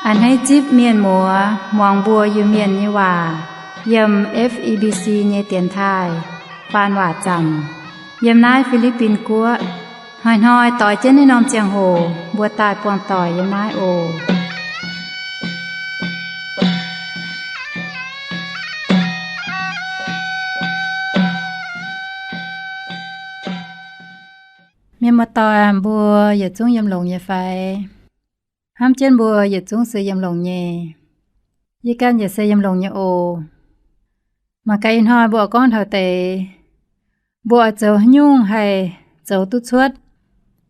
A'hneiv zipv mienh muoz muangx mbuo Iu-Mienh nyei waac yiem F E B C nyei dienx taaih faan waac zaamc yiem naaiv Fi^li^bin Guoqv. Hnoi-hnoi doix jienv naaiv norm ziangh hoc mbuo daaih buangh doic yiem naaiv oc. Mienh muoz-doic, mbuo yietc zungv yiem longx nyei fai? Hnamv jienv mbuo yietc zungv se yiem longx nyei. Yie ganh yaac se yiem longx nyei oc. Mangc gaax ih hnoi mbuo oix gorngv taux deix, mbuo oix zoux haaix nyungc haih zoux duqv cuotv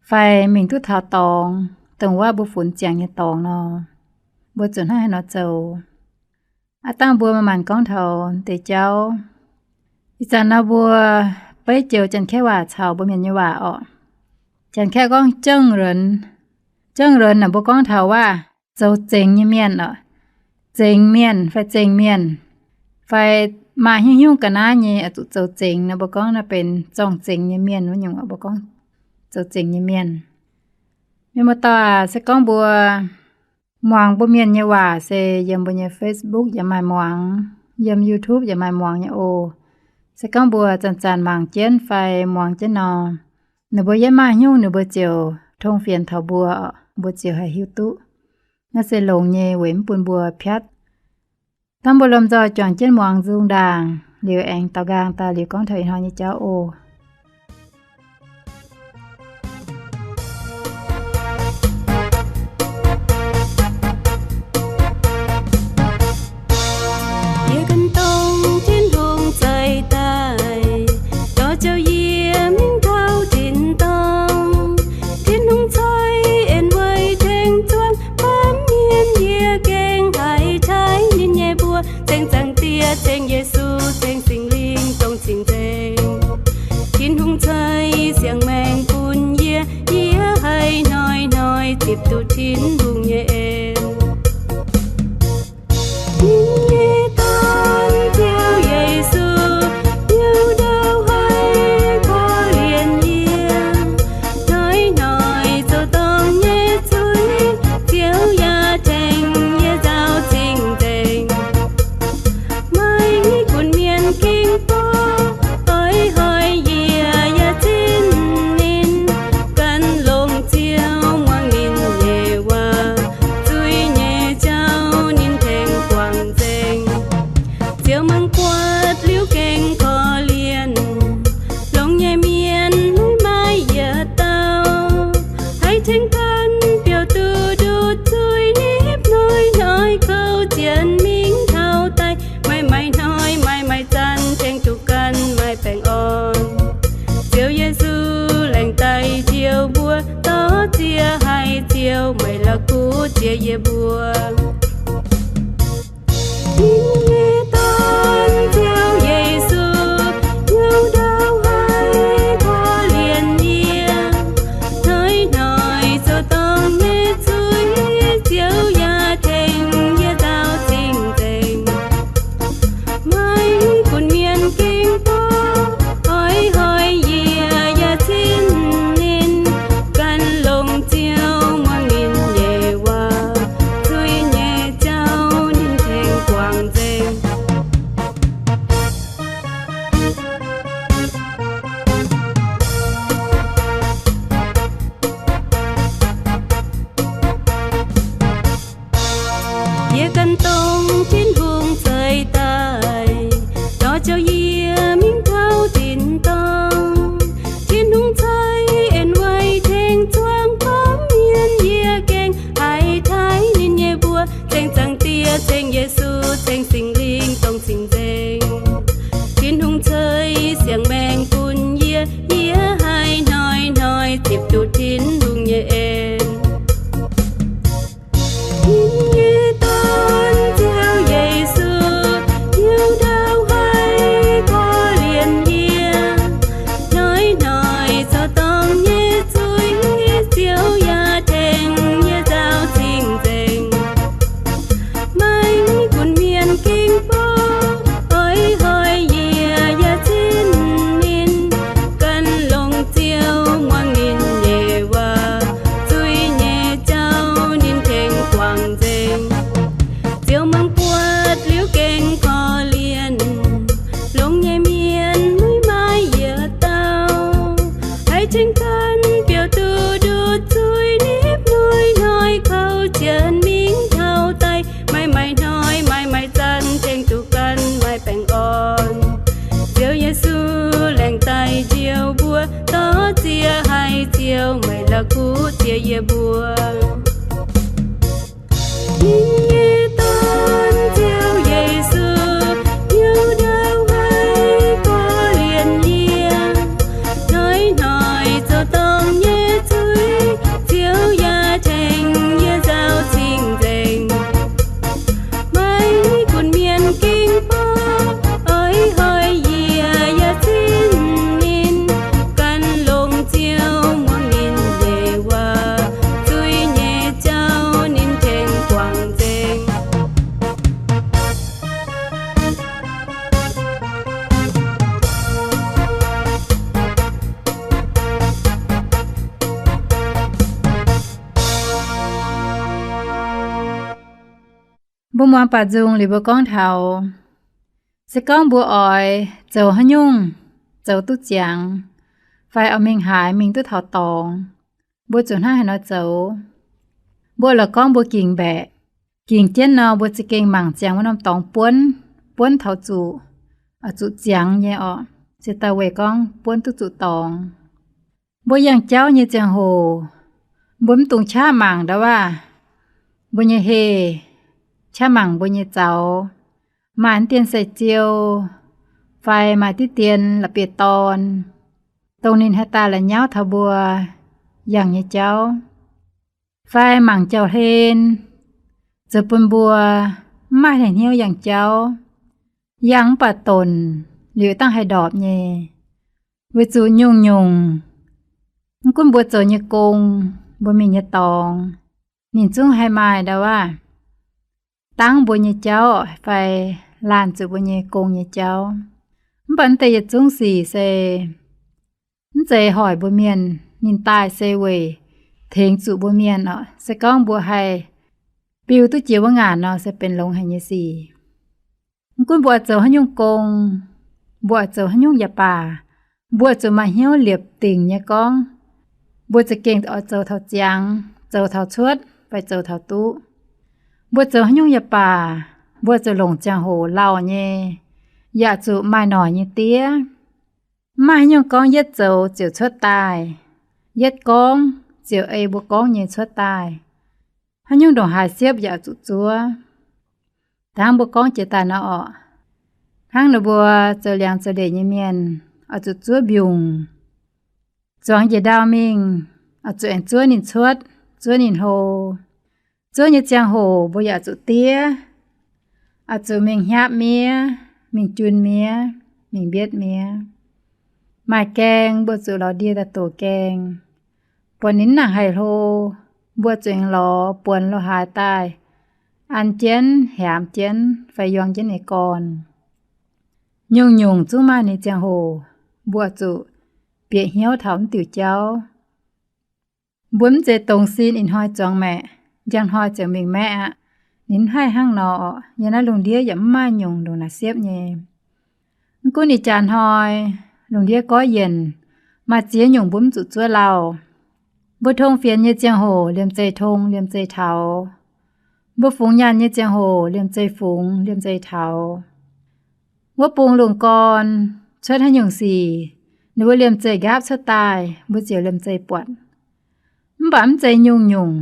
fai mingh duqv taux dorngx, dongh wuov mbuo funx ziangx nyei dorngx nor, mbuo zuqc hnangv haaix nor zoux. Aav dangh mbuo manc-manc gorngv taux deix jauv. Ih zanc nor mbuo beiv joux Janx-Kaeqv waac caux mbuo Mienh nyei waac orqc. Janx-Kaeqv gorngv 证人. 证人 naaic mbuo gorngv taux wuov zoux zengx nyei mienh orqc. Zengx mienh fai zengx mienh, fai maaih hnyouv hnyouv ga'naaiv nyei oix zuqc zoux zengx nor, mbuo gorngv naaiv benx zorng-zengx nyei mienh wuov nyungc, mbuo gorngv zoux zengx nyei mienh. Mienh muoz-doic aac, se gorngv mbuo muangx mbuo Mienh nyei waac se yiem mbuo nyei Facebook yaac maaih muangx, yiem YouTube yaac maaih muangx nyei oc. Se gorngv mbuo zanc-zanc mangc jienv fai muangx jienv nor, ninh mbuo yiem maaih hnyouv ninh mbuo ziouc tong fienx taux mbuo, mbuo ziouc haih hiuv duqv. Naaiv se longx nyei weic mv bun mbuo piatv. Dangh mbuo lomh nzoih juangc jienv muangx nzung ndaangc liuz aengx daaux nqaang daaih liuz gorngv taux ih hnoi nyei jauv oc. Yie ganh dongh Tin-Hungh zeix daaih, dorh ziouc yie mingh taux tin-dorngh. Tin-Hungh ceix en weic tengx zuangx baamh mienh, yie gengh haiz taaih ninh nyei mbuox. Ceng Zaangc Diex, ceng Yesu, ceng Singx Lingh dongh cing-nzengc. Tin-Hungh ceix siang-maengc bun yie, yie haih hnoi-hnoi zipc duqv Tin-Hungh nyei en. Ninh nyei Dorn, Ziouv Yesu, hnyouv ndau haih korv-lienh yie. Hnoi-hnoi zoux dorngc nyei zuiz, Ziouv yaac tengx yie nzaaux cing-nzengc. Maaih gunv mienh ging bor, oix hoic yie yaac zinh ninh. Gan longx Ziouv muangx ninh nyei waac, zuiz nyei jauv ninh tengx guangc nzengc. Ziouv mangc buatc liuz gengh korv-lienh, longx nyei mienh maiv maaih yietc dauh haih tengx ganh biouv duqv nduqc zuiz. Nipv hnoi-hnoi kouv jienv mingh taux daaih, maaih maaih hnoi maaih maaih zanc tengx duqv ganh maaih baengh orn. Ziouv Yesu, laengz daaih njoux mbuo, dorh ziex haiz Ziouv meih la'kuqv jiex yie mbuo. Ninh nyei Dorn, Ziouv Yesu, hnyouv ndau haih korv-lienh yie. Hnoi-hnoi zoux dorngc nyei zuiz, Ziouv yaac tengx yie nzaaux cing-nzengc. Maaih gunv mienh ging bor, oix hoic yie yaac zinh ninh. Gan longx Ziouv muangx ninh nyei waac, zuiz nyei jauv ninh tengx guangc nzengc. Yie ganh dongh Tin-Hungh zeix daaih, dorh ziouc yie mingh taux tin-dorngh. Tin-Hungh ceix en weic tengx zuangx baamh mienh, yie gengh haiz taaih ninh nyei mbuox. Ceng Zaangc Diex, ceng Yesu, ceng Singx Lingh dongh cing-nzengc. Tin-Hungh ceix siang-maengc bun yie, yie haih hnoi-hnoi zipv duqv Tin-Hungh nyei en. Yie nyei Dorn, Ziouv Yesu, hnyouv ndau haih korv-lienh yie. Hnoi-hnoi zoux dorngc nyei zuiz, Ziouv yaac tengx yie nzaaux cing-nzengc. Maaih gunv Mbuo muangx baac nzung liuz mbuo gorngv taux, se gorngv mbuo oix zoux haaix nyungc zoux duqv ziangx, fai oix mingh haaix mingh duqv taux dorngx, mbuo zuqc hnangv haaix nor zoux? Mbuo lorz gorngv mbuo gingc mbaeqc, gingc jienv nor mbuo za'gengh mangc ziangx wuov norm dorngx buonv, buonv taux zuqc, zuqc ziangx nyei orqc, se daaih weic gorngv buonv duqv zuqc dorngx. Mbuo yangh jauv nyei ziangh hoc, mbuo mv dungx qaqv mangc ndau waac, mbuo nyei heh, qaqv mangc mbuo nyei zaux, maaih dien sei-ziou, fai maaih diqv dien la'bieiv-dorn, dongh ninh haih daaih la'nyauv taux mbuo yangh nyei jauv, fai mangc jauv-hlen, zoux bun mbuo mv maaih hnyouv yangh jauv, yangh mv baac donc liuz dangh haih ndorpc nyei. Weic zuqc nyungc-nyungc, mv gunv mbuo zoux nyei gong, mbuo mingh nyei dorngx, ninh zungv haih maaih ndau waac dangv mbuo nyei jauv fai laanh zuqc mbuo nyei gong nyei jauv. Mv baac mv deix yietc zungv sic se mv zeiz hoic mbuo mienh, ninh daaih se weic tengx zuqc mbuo mienh oc. Se gorngv mbuo haih biu duqv jiex wuov ngaanc nor se benx longx haic nyei sic. Mv gunv mbuo oix zoux haaix nyungc gong, mbuo oix zoux haaix nyungc yaac baac, mbuo zuqc maaih hnyouv liepc dingc nyei gorngv, mbuo za'gengh oix zoux taux ziangx, zoux taux cuotv fai zoux taux duqv. Mbuo zoux haaix nyungc yaac baac, mbuo zuqc longc ziangh hoc lauh nyei, yaac zuqc maaih noic nyei diev. Mv maaih haaix nyungc gorngv yietv zoux ziouc cuotv daaih, yietv gorngv ziouc ei mbuo gorngv nyei cuotv daaih. Haaix nyungc ndongc haaix siepv yaac zuqc zuov. Hnangv mbuo gorngv jiex daaih nor orqc, hnangv ninh mbuo zoux liangx zoux ndeic nyei mienh oix zuqc zuov mbiungc, zuangx njiec ndau mingh, oix zuqc aengx zuov ninh cuotv, zuov ninh hlo. Zuov nyei ziangh hoc mbuo yaac zuqc diev, oix zuqc mingh hnyapv miev, mingh jun miev, mingh mbietv miev. Maaih gaeng mbuo zuqc lorz ndie daaih doqc gaeng, buatc ninh mv nangc haih hlo, mbuo zuqc aengx lorz buonx lo haaix daaih an jienv, hiaamx jienv fai yuang jienv ninh gorn. Nyungc-nyungc zungv maaih ninh ziangh hoc, mbuo zuqc bieqc hnyouv taux mv diuc jauv. Mbuo mv zeiz dongz sin ih hnoi zuangx maeqc, njang hnoi ziouc mingh maeqv aqv. Ninh mv haih hnangv nor orqc. Yiem naaiv lungh ndiev yaac mv maaih nyungc ndongc naaic siepv nyei. Mv gunv ih jaax hnoi lungh ndiev goiv yienc, maaih ziex nyungc mbuo mv zuqc zuov lauh. Mbuo tong fienx nyei ziangh hoc liemh zeih tong liemh zeih taux. Mbuo fungx nyaanh nyei ziangh hoc liemh zeih fungx liemh zeih taux. Wuov bung lungh gorn cuotv haaix nyungc sic, ninh mbuo liemh zeih nqaapv cuotv daaih, mbuo ziouc liemh zeih buatc. Mv baac mv zeiz nyungc-nyungc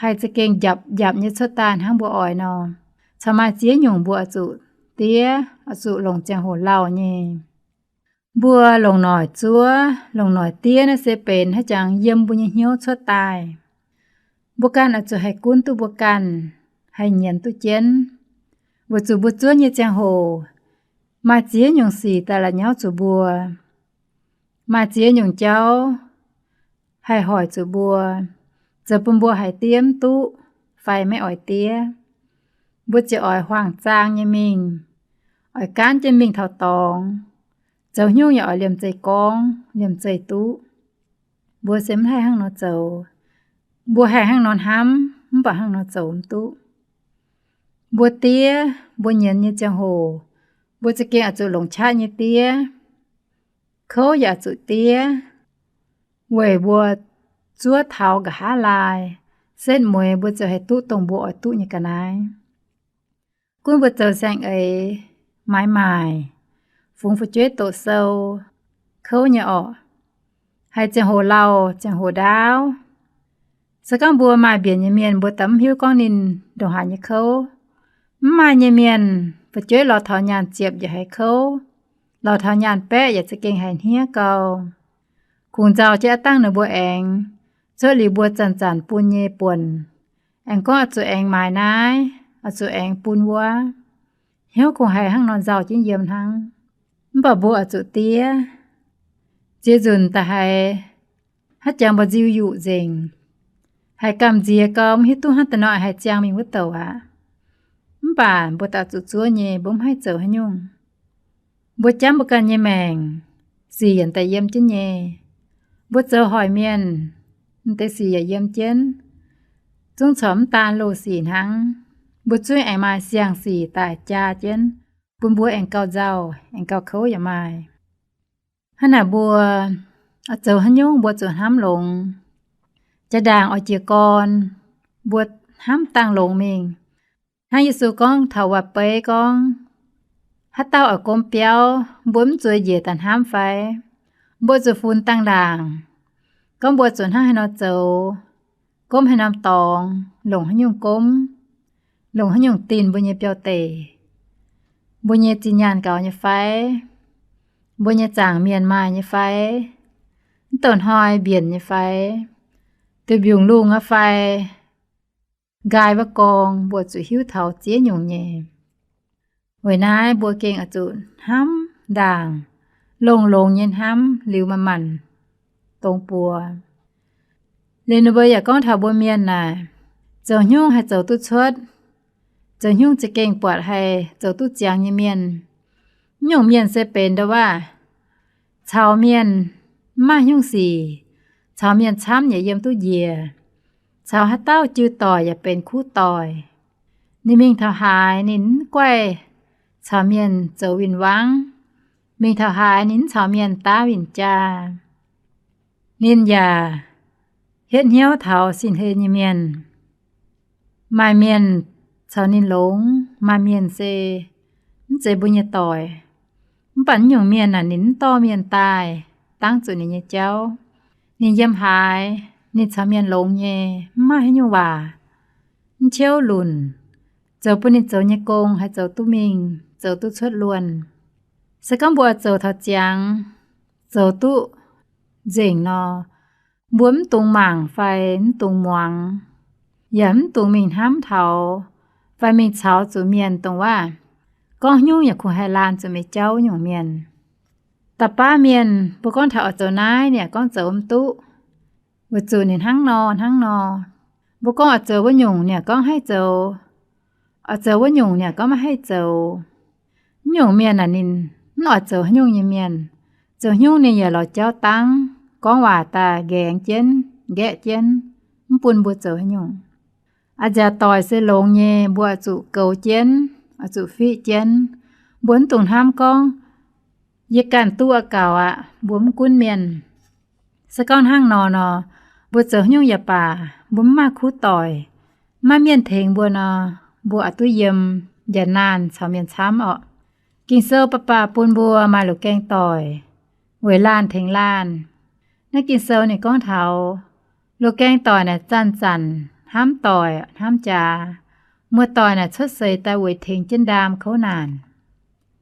haih za'gengh njapc njapc nyei cuotv daaih hnangv mbuo oix nor. Corc maaih ziex nyungc mbuo oix zuqc diev, oix zuqc longc ziangh hoc lauh nyei. Mbuo longc noic zuov, longc noic diev naaiv se benx haaix jangx yiem mbuo nyei hnyouv cuotv daaih. Mbuo ganh oix zuqc haih gunv duqv mbuo ganh, haih nyienz duqv jienv, weic zuqc mbuo zuov nyei ziangh hoc maaih ziex nyungc sic daaih la'nyauv zuqc mbuo. Maaih ziex nyungc jauv haih hoic zuqc mbuo, zoux bun mbuo haiz diev mv duqv fai maiv oix diev. Mbuo ziouc oix huaang-zaang nyei mingh, oix gaanv jienv mingh taux dorngx, zoux haaix nyungc yaac oix liemh zeih gorngv, liemh zeih duqv. Mbuo se mv haih hnangv nor zoux. Mbuo haih hnangv nor hnamv, mv baac hnangv nor zoux mv duqv. Mbuo diev, mbuo nyienz nyei ziangh hoc, mbuo za'gengh oix zuqc longc qaqv nyei diev. Kouv yaac zuqc diev, weic mbuo zuov taux nqa'haav laai, setv mueiz mbuo ziouc haih duqv dongh mbuo oix duqv nyei ga'naaiv. Gunv mbuo zoux saeng-eix, maaiz maaic, fungx fu'jueiv doqc sou, kouv nyei orqc. Haiz ziangh hoc lauh, ziangh hoc ndaauv. Se gorngv mbuo maaih mbienc nyei mienh, mbuo da'mv hiuv gorngv ninh ndongc haaix nyei kouv. Mv maaih nyei mienh, fu'jueiv lorz taux nyaanh ziepc yaac haiz kouv, lorz taux nyaanh baeqv yaac za'gengh haiz hniev gau. Kungx nzauh jienv aqv dangh ninh mbuo aengx cuotv liuz mbuo zanc-zanc bun nyei buonc, aengx gorngv oix zuqc aengx maaiz naaiv, oix zuqc aengx bun wuov. Hnyouv kungx haiz hnangv nor nzauh jienv yiem hnangv. Mv baac mbuo oix zuqc diev. Ziex nzunc da'haiz haaix jangx mbuo nziu yuqc nzengc, haiz gamh nziex gau, mv hiuv duqv hnangv da'nor haiz ziangh mingh wuov douc aqv. Mv baac mbuo daaih zuqc zuov nyei, mbuo mv haih zoux haaix nyungc. Mbuo jamv mbuo ganh nyei maengc, sic yaac daaih yiem jienv nyei. Mbuo zoux hoic mienh, m'deix sic yaac yiem jienv. Zungv corc mv daan loz sic hnangv. Mbuo zungv aengx maaih siang-sic daaih jaa jienv, bun mbuo aengx gauh nzauh, aengx gauh kouv yaac maaih. Hnangv naaic mbuo oix zoux haaix nyungc mbuo zuqc hnamv longx. Jaa-ndaangc oix jiez gorn, mbuo hnamv dangh longx mingh. Hnangv Yesu gorngv taux waac-beiv gorngv, haaix dauh oix gomv biauv, mbuo mv zuqc njiec daaih hnamv fai? Mbuo zuqc funx dangh ndaangc, gorngv mbuo zuqc hnangv haaix nor zoux, gomv haaix norm dorngx, longc haaix nyungc gomv, longc haaix nyungc dinh mbuo nyei biauv-deic, mbuo nyei zinh nyaanh gaux nyei fai, mbuo nyei zaangc mienh maaih nyei fai, mv douh hnoi mbienc nyei fai, duih mbiungc lungh aqv fai, nqaai wuov gorngv, mbuo zuqc hiuv taux ziex nyungc nyei. Weic naaiv mbuo gengh oix zuqc hnamv ndaangc, longx-longx nyei hnamv liuz manc-manc dongz buoz. Liuz ninh mbuo yaac gorngv taux mbuo mienh naaic, zoux haaix nyungc haih zoux duqv cuotv, zoux haaix nyungc za'gengh buatc haih zoux duqv ziangx nyei mienh. Mv nyungc mienh se benx ndau-waav caux mienh mv maaih haaix nyungc sic, caux mienh camv yaac yiem duqv njiec, caux haaix dauh jiu doic yaac benx kuv doic. Ninh mingh taux haaix ninh mv guaih caux mienh zoux win-wangv, mingh taux haaix ninh mv caux mienh daav win-jaa. Ninh yaac hietv hnyouv taux sin-hlen nyei mienh. Maaih mienh caux ninh longx, maaih mienh se mv zeiz mbuo nyei doic. Mv baac mv nyungc mienh naaic ninh mv dorh mienh daaih dangv zuqc ninh nyei jauv. Ninh yiem haaix ninh caux mienh longx nyei, mv maaih haaix nyungc waac, mv ciouv lunc, zoux bun ninh zoux nyei gong haih zoux duqv mingh, zoux duqv cuotv luonh. Se gorngv mbuo oix zoux taux ziangx, zoux duqv nzengc nor, mbuo mv dungx mangc fai mv dungx muangx, yaac mv dungx mingh hnamv taux fai mingh caux zuqc mienh dongh waac gorngv haaix nyungc yaac kungx haih laanh zuqc meih jauv nyungc mienh. Da'baav mienh mbuo gorngv taux oix zoux naaiv, ninh yaac gorngv zoux mv duqv, weic zuqc ninh hnangv nor hnangv nor. Mbuo gorngv oix zoux wuov nyungc, ninh yaac gorngv haih zoux. Oix zoux wuov nyungc, ninh yaac gorngv maiv haih zoux. Mv nyungc mienh naaic ninh mv oix zoux haaix nyungc nyei mienh. Zoux haaix nyungc ninh yaac lorz jauv dangv, gorngv waac daaih nqaengx jienv, nqaeqv jienv, mv bun mbuo zoux haaix nyungc. A'nziaauc doic se longx nyei, mbuo oix zuqc goux jienv, oix zuqc fiqv jienv. Mbuo mv dungx hnamv gorngv, yie ganh duqv aqv gaux aqv, mbuo mv gunv mienh. Se gorngv hnangv nor nor, mbuo zoux haaix nyungc yaac baac, mbuo mv maaih kuv doic, mv maaih mienh tengx mbuo nor, mbuo oix duqv yiem njanc naanh caux mienh camv orqc. Ging-Sou baac baac bun mbuo maaih loz-gaeng doic weic laanh tengx laanh. Naaiv Ging-Sou ninh gorngv taux loz-gaeng doic naaic zanc-zanc hnamv doic hnamv jaax, muoz-doic naaic cuotv seix daaih weic tengx jienv ndaam kouv naanc.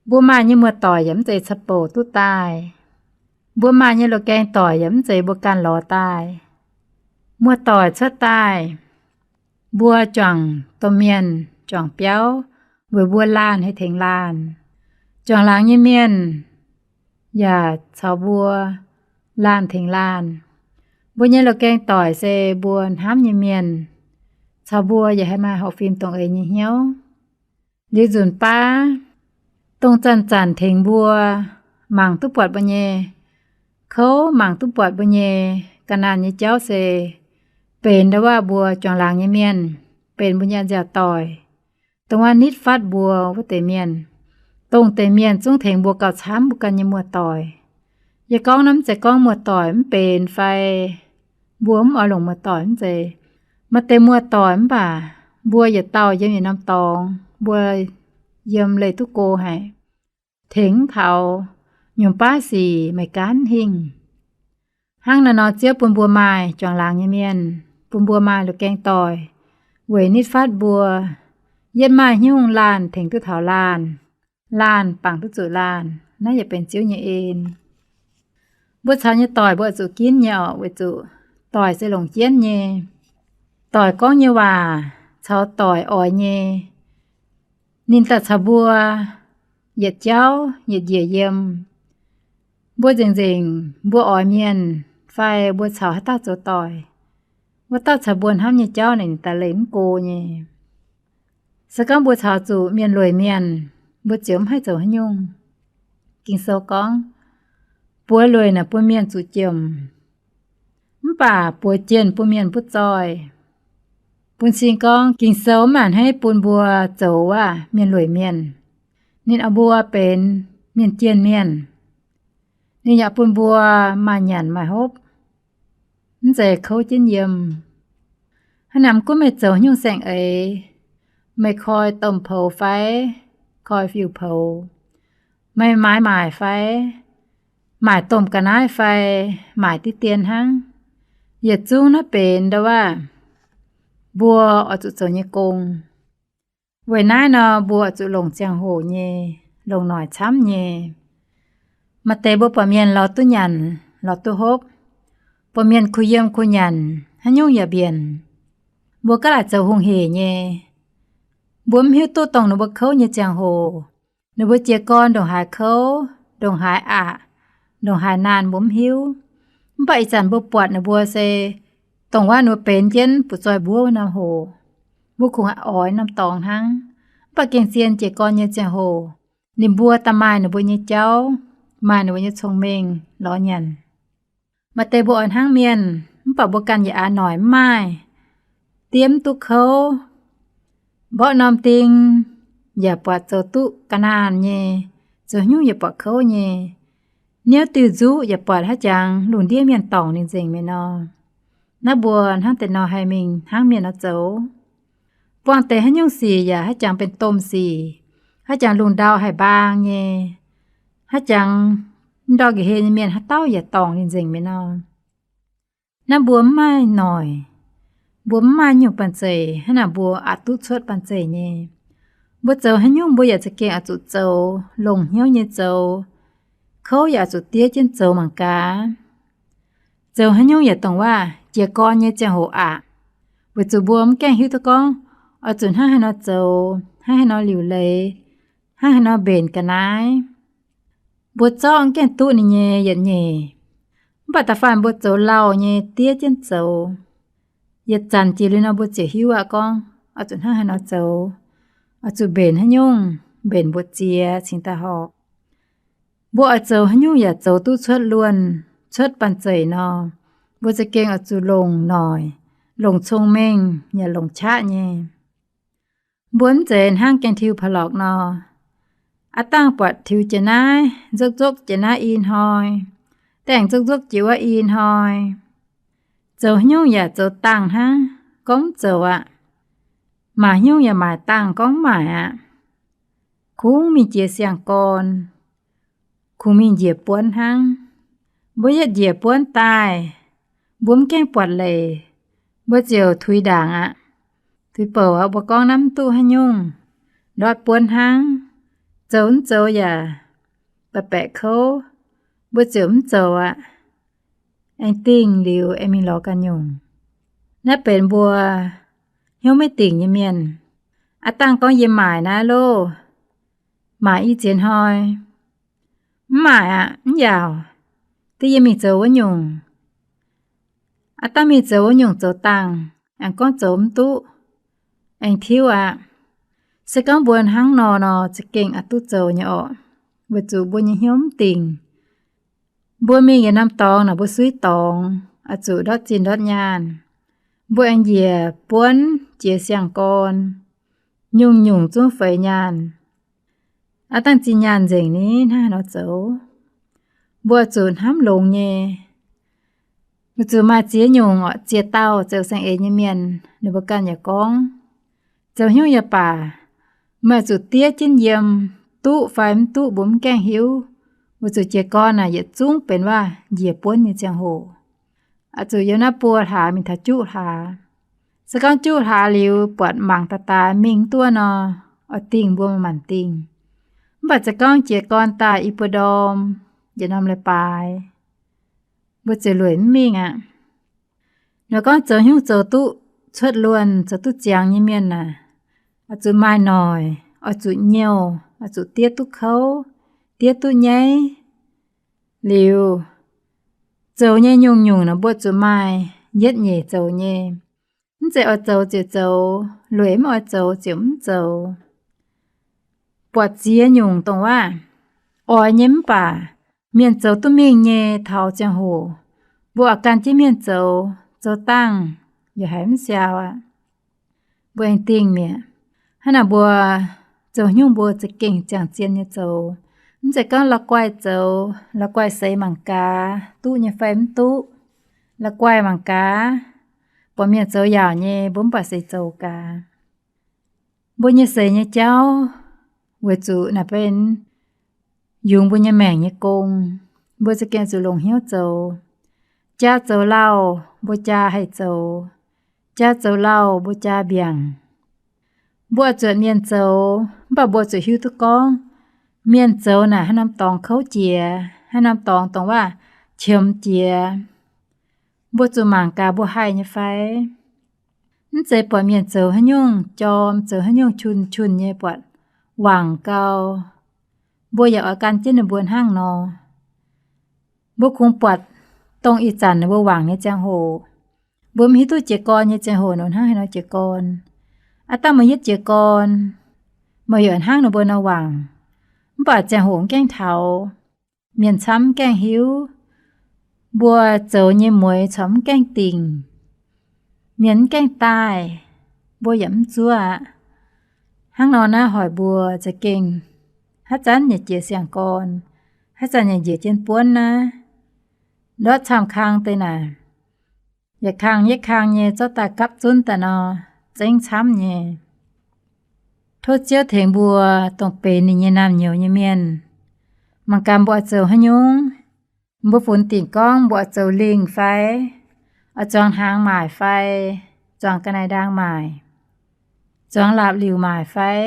Mbuo maaih nyei muoz-doic yaac mv zeiz ca'bouc duqv daaih. Mbuo maaih nyei loz-gaeng doic yaac mv zeiz mbuo ganh lorz daaih. Muoz-doic cuotv daaih, mbuo juangc domh mienh, juangc biauv, weic mbuo laanh haih tengx laanh. Juangc laangz nyei mienh yaac caux mbuo laanh tengx laanh. Mbuo nyei loz-gaeng doic se mbuo hnamv nyei mienh, caux mbuo yaac haih maaih horpc fim dongh eix nyei hnyouv. Liuz nzunc baav, dongh zanc-zanc tengx mbuo, mangc duqv buatc mbuo nyei kouv, mangc duqv buatc mbuo nyei ga'naanh nyei jauv se benx ndau-waav mbuo juangc laangz nyei mienh, benx mbuo nyei a'nziaauc doic, dongh waac nitv fatv mbuo wuov deix mienh. Dongh deix mienh zungv tengx mbuo gauh camv mbuo ganh nyei muoz-doic. Yie gorngv naaiv mv zeiz gorngv muoz-doic mv benx fai mbuo mv oix longc muoz-doic, mv zeiz. Maaih deix muoz-doic mv baac mbuo yietc dauh yiem yietc norm dorngx, mbuo yiem leih duqv go haic, tengx mv taux, nyungc baav sic meih gan hingh. Hnangv naaiv nor Ziouv bun mbuo maaih juangc laangz nyei mienh, bun mbuo maaih loz-gaeng doic weic nitv fatv mbuo. Yietv maaih haaix nyungc laanh tengx duqv taux laanh, laanh bangc duqv zuqc laanh, naaiv yaac benx Ziouv nyei en. Mbuo caux nyei doic mbuo oix zuqc ginv nyei orqc, weic zuqc doic se longc jienv nyei. Doic gorngv nyei waac caux doic oix nyei, ninh daaih caux mbuo yietc jauv yietc njiec yiem. Mbuo nzengc-nzengc mbuo oix mienh fai mbuo caux haaix dauh zoux doic, wuov dauh caux mbuo hnamv nyei jauv ninh daaih leih mv go nyei. Se gorngv mbuo caux zuqc mienh lueic mienh, mbuo ziouc mv haih zoux haaix nyungc. Ging-Sou gorngv, buoz lueic naaic bun mienh zuqc jomc, mv baac buoz jienh bun mienh butv zoih. Bun cing gorngv Ging-Sou mv maaih hneiv bun mbuo zoux waac mienh lueic mienh. Ninh oix mbuo benx mienh jienh mienh. Ninh yaac bun mbuo maaih nyanc maaih hopv, mv zeiz kouv jienv yiem. Hnangv naaic mv gunv meih zoux haaix nyungc saeng-eix, meih koi domh poux fai koi fiuv-poux, meih maaiz maaic fai maaic domh ga'naaiv fai maaic diqv dien hnangv, yietc zungv naaiv benx ndau waac mbuo oix zuqc zoux nyei gong. Weic naaiv nor mbuo oix zuqc longc ziangh hoc nyei, longc noic camv nyei. Maaih deix mbuo buatc mienh lorz duqv nyanc, lorz duqv hopv, buatc mienh kuh yiem kuh nyanc, haaix nyungc yaac mbienc, mbuo gaav laaic zoux hungh hec nyei. Mbuo mv hiuv duqv dongh ninh mbuo kouv nyei ziangh hoc, ninh mbuo jiez gorn ndongc haaix kouv, ndongc haaix aqc, ndongc haaix naanh mbuo mv hiuv. Mv baac ih zanc mbuo buatc ninh mbuo se dongh waac ninh mbuo benx jienv butv-zoih mbuov wuov norm hoc, mbuo kungx oix norm dorngx hnangv. Mv baac gengh zien jiez gorn nyei ziangh hoc, ninh mbuo daaih maaih ninh mbuo nyei jauv, maaih ninh mbuo nyei cong-mengh lorz nyanc. Maaih deix mbuo oix hnangv mienh, mv baac mbuo ganh yaac aav noic mv maaih, diev mv duqv kouv. Mborqv norm ding yaac buatc zoux duqv ga'naanh nyei, zoux haaix nyungc yaac buatc kouv nyei. Niouv diuh nzuqv yaac buatc haaix jangx lungh ndiev mienh dorngc ninh nzengc mi'aqv nor. Naaiv mbuo hnangv deix nor haih mingh hnangv mienh nor zoux. Buangh deix haaix nyungc sic yaac haaix jangx benx domh sic, haaix jangx lungh ndau haih mbaang nyei, haaix jangx ndortv nqa'haav nyei mienh haaix dauh yaac dorngc ninh nzengc mi'aqv nor. Naaiv mbuo mv maaih noic, mbuo mv maaih nyungc banh zeic hnangv naaic mbuo aqc duqv cuotv banh zeic nyei. Mbuo zoux haaix nyungc mbuo yaac za'gengh oix zuqc zoux, longc hnyouv nyei zoux, kouv yaac oix zuqc diev jienv zoux mangc gaax. Zoux haaix nyungc yaac dongh waac jiez gorn nyei ziangh hoc aqc, weic zuqc mbuo mv gaengh hiuv duqv gorngv oix zuqc hnangv haaix nor zoux, hnangv haaix nor liuc leiz, hnangv haaix nor mbenc ga'naaiv. Mbuo zorqv mv gaengh duqv ninh nyei yietc nyeic, mv baac da'faanh mbuo zoux lauh nyei diev jienv zoux, yietc zanc jiex liuz nor mbuo ziouc hiuv aqv gorngv oix zuqc hnangv haaix nor zoux, oix zuqc mbenc haaix nyungc, mbenc mbuoqc ziex cingx daaih horpc. Mbuo oix zoux haaix nyungc yaac zoux duqv cuotv luonh, cuotv banh zeic nor, mbuo za'gengh oix zuqc longc noic, longc cong-mengh yaac longc qaqv nyei. Mbuo mv zeiz hnangv gaeng tiux pa'lorqc nor, aav dangh buatc tiux jiex naaiv, nzopv nzopv jiex naaiv i hnoi, dangh nzopv nzopv jiex wuov i hnoi. Zoux haaix nyungc yaac zoux dangh hnangv, gorngv mv zoux aqv. Maaic haaix nyungc yaac maaic dangh, gorngv mv maaic aqv. Kungx mingh jiex siang-gorn, kungx mingh njiec buonv hnangv. Mbuo yietv njiec buonv daaih, mbuo mv gaengh buatc leic, mbuo ziouc tuix ndaangc aqv. Tuix bouc aqv, mbuo gorngv naaiv mv duqv haaix nyungc, ndortv buonv hnangv. Zoux mv zoux yaac baeqc baeqc kouv, mbuo ziouc mv zoux aqv. Aengx dingh liuz aengx mingh lorz ganh nyungc. Naaiv benx mbuo hnyouv maiv dingc nyei mienh. Aav dangh gorngv yie maaic naaiv loh, maaic i ziex hnoi, mv maaic aqv, mv yaauc, da'yie mingh zoux wuov nyungc. Aav dangh mingh zoux wuov nyungc zoux dangh, aengx gorngv zoux mv duqv, aengx tiuv aqv. Se gorngv mbuo hnangv nor nor, za'gengh aqc duqv zoux nyei orqc, weic zuqc mbuo nyei hnyouv mv dingc. Mbuo mingh yietc norm dorngx naaic, mbuo suiv dorngx, oix zuqc ndortv zinh ndortv nyaanh. Mbuo aengx njiec buonv jiex siang-gorn, nyungc-nyungc zungv feix nyaanh. Aav dangh zinh nyaanh nzengc ni hnangv haaix nor zoux? Mbuo oix zuqc hnamv longx nyei. Weic zuqc maaih ziex nyungc orqc, ziex dauh zoux saeng-eix nyei mienh, ninh mbuo ganh yaac gorngv, zoux haaix nyungc yaac baac, meih oix zuqc diev jienv yiem, duqv fai mv duqv mbuo mv gaengh hiuv. Weic zuqc jiez gorn naaic yietc zungv benx waac njiec buonv nyei ziangh hoc. Oix zuqc yiem naaiv buo hlaax mingh taux juqv hlaax. Se gorngv juqv hlaax liuz buatc mangc daaih daaih mingh duqv nor, oix dingh mbuo maanc dingh. Mv baac se gorngv jiez gorn daaih i buo ndorm, yietc norm leiz-baaix, mbuo ziouc lueic mv mingh aqv. Nor gorngv zoux hnyungc zoux duqv cuotv luonh, zoux duqv ziangx nyei mienh aah, oix zuqc maaih noic, oix zuqc nyouh, oix zuqc diev duqv kouv, diev duqv nyaiv. Liuz, zoux nyei nyungc-nyungc nor mbuo zuqc maaih yietv nyeic zoux nyei. Mv zeiz oix zoux ziouc zoux, lueic mv oix zoux ziouc mv zoux. Buatc ziex nyungc dongh waac oix nyei mv baac mienh zoux duqv mingh nyei taux ziangh hoc, mbuo oix gan jienv mienh zoux, zoux dangh yaac haiz mv siaaux aqv. Mbuo aengx dingh mi'aqv. Hnangv naaic mbuo zoux nyungc mbuo za'gengh ziangh zien nyei zoux. Mv zeiz gorngv la'guaih zoux, la'guaih seix mangc gaax duqv nyei fai mv duqv. La'guaih mangc gaax, buatc mienh zoux yaauc nyei, mbuo mv baac seix zoux gaax. Mbuo nyei seix nyei jauv weic zuqc naaic benx yungz mbuo nyei maengc nyei gong. Mbuo za'gengh zuqc longc hnyouv zoux. Jaa zoux lauh mbuo jaa haih zoux, jaa zoux lauh mbuo jaa mbiaangc. Mbuo oix zuotc mienh zoux, mv baac mbuo zuqc hiuv duqv gorngv mienh zoux naaic haaix norm dorngx kouv jiex, haaix norm dorngx dongh waac qiemx jiex. Mbuo zuqc mangc gaax mbuo haih nyei fai. Mv zeiz buatc mienh zoux haaix nyungc jorm, zoux haaix nyungc qun-qun nyei buatc wangc gau, mbuo yaac oix gan jienv ninh mbuo hnangv nor. Mbuo kungx buatc dongh ih zanc ninh mbuo wangc nyei ziangh hoc, mbuo mv hiuv duqv jiez gorn nyei ziangh hoc nor hnangv haaix nor jiez gorn. Aav dangh meih yietv jiez gorn, meih yaac hnangv ninh mbuo nor wangc. Mv baac ziangh hoc mv gaengh taux, mienh camv mv gaengh hiuv, mbuo zoux nyei mueix corc mv gaengh dingc, mienh mv gaengh daaih, mbuo yaac mv zuov aqv. Hnangv nor naaiv hoic mbuo za'gengh haaix zanc yaac jiex siang-gorn, haaix zanc yaac njiec jienv buonv naaiv. Ndortv camv kang deix naaic, yaac kang yietv kang nyei zorqv daaih gapv zunv daaih nor, zengv camv nyei. Tov Ziouv tengx mbuo dongh benx ninh nyei naamh nyouz nyei mienh. Mangc gaax mbuo oix zoux haaix nyungc? Mbuo funx dingc gorngv mbuo oix zoux lingh fai, oix zuangx hnaangx maaic fai, zuangx ga'naaiv-ndaang maaic, zuangx laapc liuc maaic fai,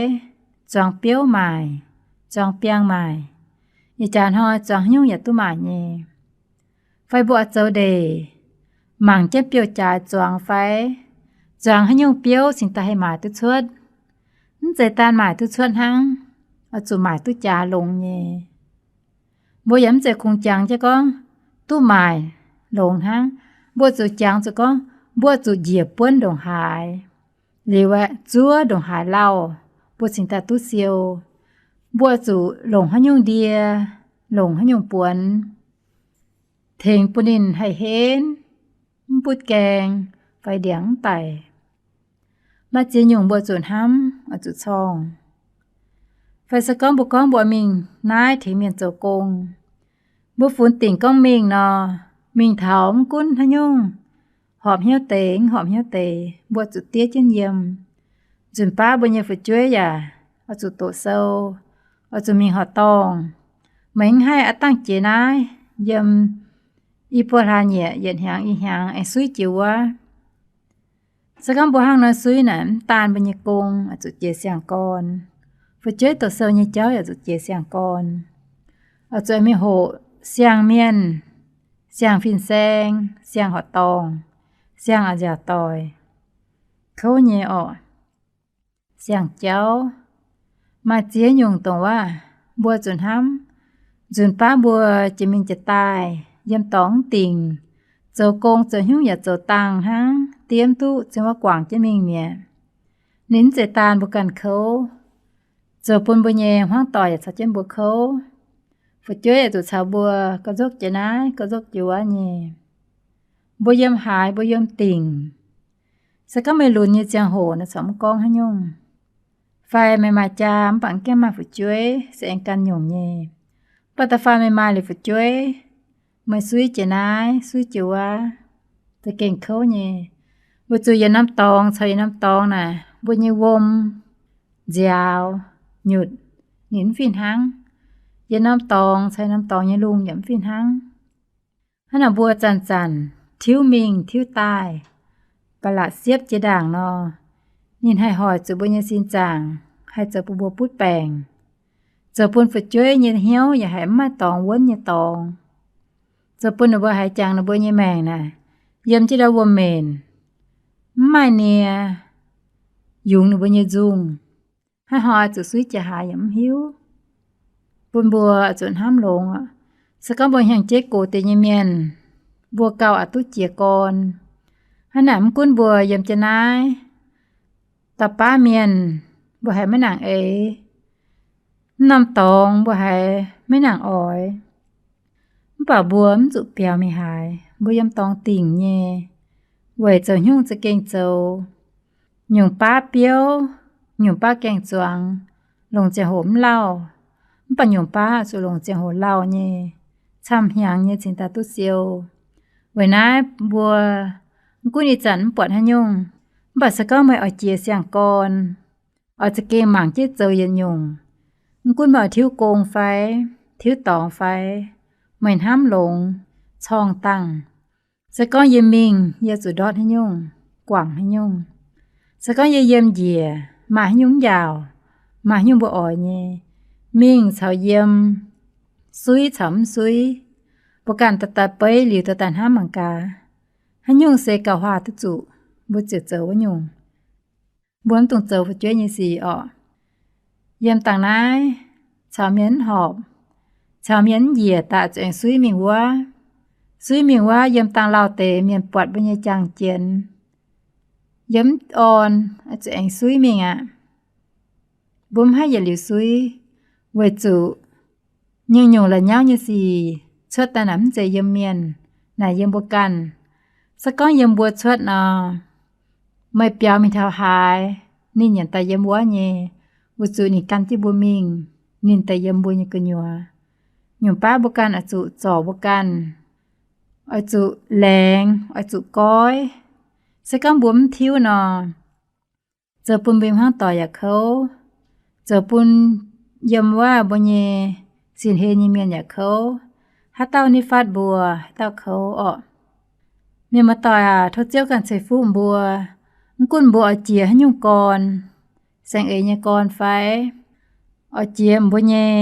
zuangx biouv maaic, zuangx biangh maaic, ih jaax hnoi zuangx haaix nyungc yaac duqv maaic nyei. Fai mbuo oix zoux ndeic, mangc jienv biouv-jaaix zuangx fai, zuangx haaix nyungc biouv cingx daaih haih maaic duqv cuotv. Mv zeiz daan maaic duqv cuotv hnangv, oix zuqc maaic duqv jaax longx nyei. Mbuo yaac mv zeiz kungx jangx jienv gorngv duqv maaic longx hnangv. Mbuo zuqc jangx zuqc gorngv mbuo zuqc njiec buonv ndongc haaix, liuz aeqv, zuov ndongc haaix lauh, mbuo cingx daaih duqv siou. Mbuo zuqc longc haaix nyungc ndie, longc haaix nyungc buonx, tengx bun ninh haih henv, mv butv gaeng fai ndiangx mv daic. Maaih ziex nyungc mbuo zuqc hnamv, oix zuqc corngh. Fai se gorngv mbuo gorngv mbuo mingh naaiv tengx mienh zoux gong, mbuo funx dingc gorngv mingh nor, mingh taux mv gunv haaix nyungc, horpc hnyouv deix, mv horpc hnyouv deix, mbuo zuqc diev jienv yiem. Nzunc baav mbuo nyei fu'jueiv yaac oix zuqc doqc sou, oix zuqc mingh horqc dorngh. Meih mv haih aav dangh jiex naaiv yiem i buo hlaax nyieqc yietc hnyangx i hnyangx aengx suiv jiex wuov. Se gorngv mbuo hnangv nor suiv naaic, mv daan mbuo nyei gong oix zuqc jiex siang-gorn, fu'jueiv doqc sou nyei jauv yaac zuqc jiex siang-gorn. Oix zuqc mingh hoqc siang-mienh, siang-fin-saeng, siang-horqc dorngh, siang-a'nziaauc doic, kouv nyei orqc, siang-jauv. Maaih ziex nyungc dongh waac mbuo zuqc hnamv. Nzunc baav mbuo jiex mingh jiex daaih yiem dorngx mv dingc, zoux gong zoux hnyungv yaac zoux dangh hnangv, diev mv duqv, cingx wuov guangc jienv mingh mi'aqv. Ninh mv zeiz daan mbuo ganh kouv, zoux bun mbuo nyei hmuangv doic yaac caux jienv mbuo kouv. Fu'jueiv yaac zuqc caux mbuo gauh nzotv jiex naaiv gauh nzotv jiex wuov nyei. Mbuo yiem haaix, mbuo yiem dingc, se gorngv meih lunx nyei ziangh hoc naaic corc mv gorngv haaix nyungc. Fai meih maaih jaa mv baac mv gaengh maaih fu'jueiv se aengx ganh nyungc nyei. Mv baac da'faanh meih maaih liuz fu'jueiv, meih suiv jiex naaiv suiv jiex wuov, za'gengh kouv nyei. Weic zuqc yietc norm dorngx caux yietc norm dorngx naaic, mbuo nyei wuom, nziaaux, nyutc, ninh mv fih hnangv. Yietc norm dorngx caux yietc norm dorngx nyei lungh yaac mv fih hnangv. Hnangv naaic mbuo zanc-zanc tiuv mingh tiuv daaih, ba'laqc siepv jiex ndaangc nor, ninh haih hoic zuqc mbuo nyei sin zaangc, haih zoux bun mbuo butv baengc, zoux bun fu'jueiv nyei hnyouv yaac haiz mv maaih dorngx wuonv nyei dorngx, zoux bun ninh mbuo haiz jangx ninh mbuo nyei maengc naaic yiem jienv ndau wuom-menc, mv maaih nie yungz ninh mbuo nyei nzungh. Hnangv haaix zuqc suiv jiex haaix yaac mv hiuv. Bun mbuo zuqc hnamv longx aqv. Se gorngv mbuo hnyangx-jeiv gox deix nyei mienh, mbuo gauh aqc duqv jiez gorn. Hnangv naaic mv gunv mbuo yiem jienv naaiv, dauh baav mienh mbuo haiz maiv nangc eix, mv norm dorngx mbuo haiz maiv nangc oix, mv baac mbuo mv zuqc biaux mingh haaix. Mbuo yiem dorngx dingc nyei, weic zoux haaix nyungc za'gengh zoux. Nyungc baav biouv, nyungc baav gaeng-zuangx, longc ziangh hoc mv lauh. Mv baac nyungc baav zuqc longc ziangh hoc lauh nyei, camv-hnyangx nyei cingx daaih duqv siou. Weic naaiv mbuo mv gunv ih zanc mv buatc haaix nyungc, mv baac se gorngv meih oix jiex siang-gorn, oix za'gengh mangc jienv zoux yietc nyungc. Mv gunv meih oix tiuv gong fai tiuv dorngx fai, meih hnamv longx, corng dangh, se gorngv yie mingh yie zuqc ndortv haaix nyungc, guangc haaix nyungc. Se gorngv yie yiem njiec maaih haaix nyungc mv yaauc, maaih haaix nyungc mbuo oix nyei, mingh caux yiem, suiv caux mv suiv, mbuo ganh daaih daaih beiv liuz daaih daaih hnamv mangc gaax, haaix nyungc se gauh huaax duqv zuqc mbuo ziouc zoux wuov nyungc. Mbuo mv dungx zoux fu'jueiv nyei sic orqc. Yiem dangh naaiv, caux mienh mv horpc, caux mienh mv njiec daaih zuqc aengx suiv mingh wuov. Suiv mingh wuov yiem dangh lauh deix mienh buatc mbuo nyei jangx jienx, yiem mv orn zuqc aengx suiv mingh aqv. Mbuo mv haih yietc liuz suiv, weic zuqc nyungc-nyungc la'nyauv nyei sic cuotv daaih naaic mv zeiz yiem mienh, naaic yiem mbuo ganh. Se gorngv yiem mbuo cuotv nor, meih biaux mingh taux haaix, ninh nyanc daaih yiem wuov nyei, weic zuqc ninh gan jienv mbuo mingh, ninh daaih yiem mbuo nyei gu'nyuoz. Nyungc baav mbuo ganh oix zuqc zorc mbuo ganh, oix zuqc laengz, oix zuqc goiv. Se gorngv mbuo mv tiuv nor, zoux bun mbuo hmuangv doic yaac kouv, zoux bun yiem wuov mbuo nyei sin hlen nyei mienh yaac kouv. Haaix dauh nitv fatv mbuo, haaix dauh kouv orqc. Mienh muoz-doic aac, tov Ziouv ganh ceix fuqv mbuo. Mv gunv mbuo oix jiex haaix nyungc gorn, saeng-eix nyei gorn fai, oix jiex mbuo nyei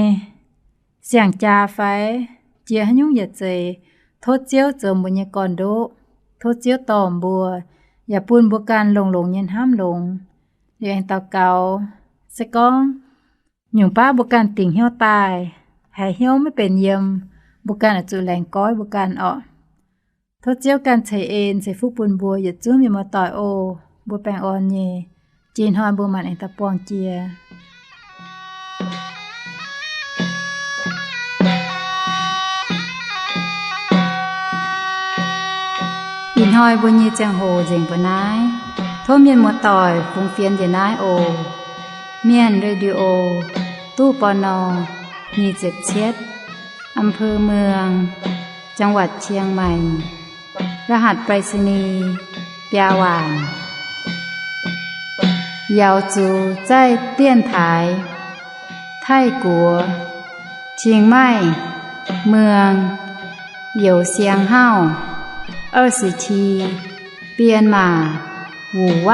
siang-jaa fai, jiex haaix nyungc yietc zeiz, tov Ziouv zoux mbuo nyei gorn-ndoqv. Tov Ziouv dorh mbuo, yaac bun mbuo ganh longx-longx nyei hnamv longx. Liuz aengx daux gaux, se gorngv nyungc baav mbuo ganh dingc hnyouv daaih, haiz hnyouv maiv benx yiem, mbuo ganh oix zuqc laengz goiv mbuo ganh orqc. Tov Ziouv ganh ceix en ceix fuqv bun mbuo yietc zungv mienh muoz-doic oc. Mbuo baengh orn nyei. Jiex hnoi mbuo maanc aengx daaih buangh jiex. Ih hnoi mbuo nyei ziangh hoc nzengc mbuo naaiv. Tov mienh muoz-doic fungx fienx njiec naaiv oc. Mienh Radio, ตู้ ปณ. nyic ziepc cietv, อำเภอเมือง จังหวัดเชียงใหม่ รหัสไปรษณีย์ biaa waanc. 瑶族在电台 泰国 Chiang Mai เมือง Yau Siang Hau 二十七 Myanmar 五万